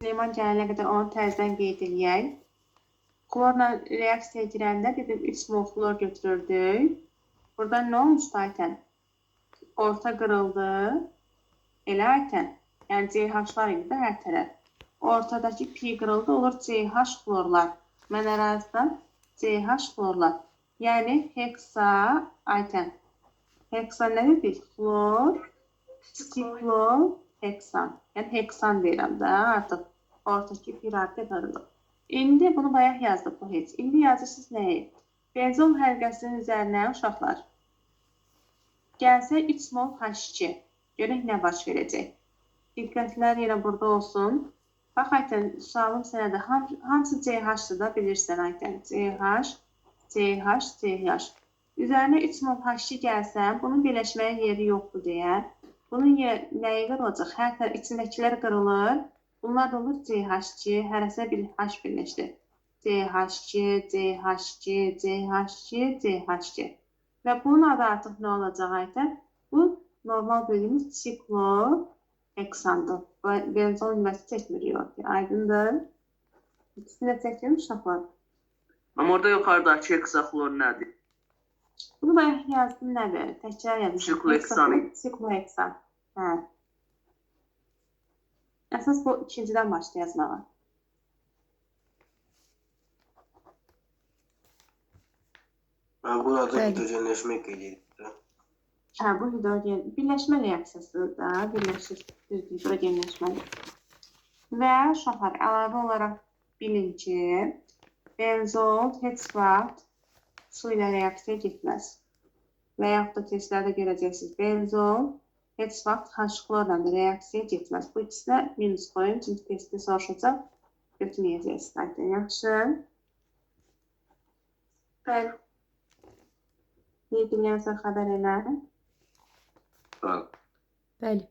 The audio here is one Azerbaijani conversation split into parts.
Süleyman gələnə qədər onu təzədən qeyd eləyək. Xlorla reaksiyaya girəndə dedim 3 mol xlor götürürdük. Burada nə olmuşdu Aytən? Orta qırıldı. Elə Aytən. Yəni CH-lar idi də hər tərəf. Ortadakı pi qırıldı, olur CH xlorlar. Mən ərazidən CH xlorlar. Yəni heksa, Aytən. Heksa nə dedik? Xlor, sikloheksan. Yəni heksan deyirəm də artıq. Ortadakı pi radikal qırılır. İndi bunu bayaq yazdıq bu heç. İndi yazırsınız nəyi? Benzol həlqəsinin üzərinə uşaqlar. Gəlsə 3 mol H2. Görək nə baş verəcək. Diqqətlər yenə burada olsun. Bax Aytən, sualım sənədir. Hamısı CH-dır da bilirsən Aytən. CH, CH, CH. Üzərinə 3 mol H2 gəlsə, bunun birləşməyə yeri yoxdur deyə. Bunun nəyi qırılacaq? Hər tərəf içindəkilər qırılır. Bunlar da olur CH2, hərəsinə bir H birləşdi. CH2, CH2, CH2, CH2. Və bunun adı artıq nə olacaq Aytən? Bu normal bildiyimiz sikloheksandır. Benzol nüvəsi çəkmir ortaya. Aydındır? İkisini də çəkirmi uşaqlar? Amma orada yuxarıdakı heksaxlor nədir? Bunu bayaq yazdım nədir? Təkrar yazmışam. Sikloheksan. Sikloheksan. Hə. Əsas bu ikincidən başla yazmağa. Ha, bu adı Bəli. hidrojenləşmə qeyd edildi. Hə, bu hidrogen birləşmə reaksiyasıdır da, birləşir, düzdür, hidrogenləşmədir. Və uşaqlar, əlavə olaraq bilin ki, benzol heç vaxt su ilə reaksiya getməz. Və yaxud da testlərdə görəcəksiniz, benzol heç vaxt H-xlorla da reaksiya getməz. Bu ikisinə minus qoyun, çünki testdə soruşacaq, götürməyəcəksiniz zaten. Yaxşı. Bəli. Bir bilən sonra xəbər elə. Bəli. Bəli.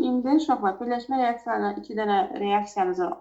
İndi uşaqlar, birləşmə reaksiyalarına iki dənə reaksiyamız var.